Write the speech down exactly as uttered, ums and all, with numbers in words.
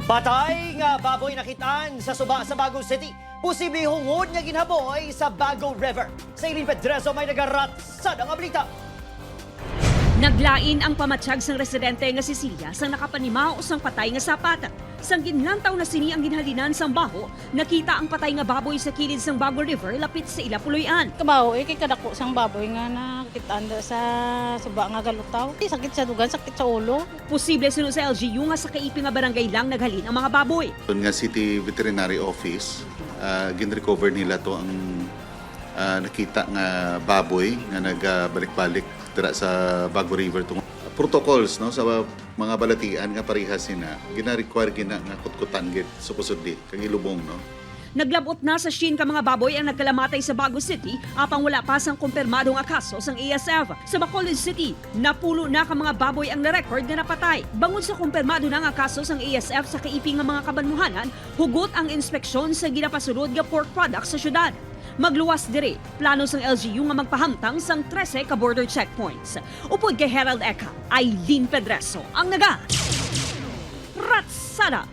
Patay nga baboy nakitaan sa suba sa Bago City. Posible hungod nga ginhaboy sa Bago River. Si Eileen Pedreso may nagaratsada nga balita. Naglain ang pamatyag sang residente nga si Celia sang nakapanimaho sang patay nga sapat. Sang ginlantaw na sini ang ginhalinan sang baho, nakita ang patay nga baboy sa kilid sang Bago River lapit sa ila puloy-an. Kabaho, eh, kay kadako sang baboy nga nakitaan da sa suba nga galutaw. Eh, sakit sa dugan, sakit sa ulo. Posible suno sa L G U nga sa kaiping nga barangay lang naghalin ang mga baboy. Tun nga City Veterinary Office, ah, ginrecover nila to ang, ah, nakita nga baboy nga nagabalik-balik dira sa Bago River. Tungod protocols, no, sa mga balatian nga parehas sina, gina-require gina nga kutkutan gid supposedly kag ilubong, no. Naglab-ot na sa siyam ka mga baboy ang nagkalamatay sa Bago City, apang wala pa sang kumpirmado nga kaso sang A S F. Sa Bacolod City, napulo na ka mga baboy ang na-record nga napatay. Bangod sa kumpirmado na nga kaso sang A S F sa kaiping nga mga kabanwahanan, hugot ang inspeksyon sa ginapasulod nga pork products sa syudad. Magluwas diri, plano sang L G U nga magpahamtang sang trese ka border checkpoints. Upod kay Harold Eca, Eileen Pedreso ang naga Ratsada.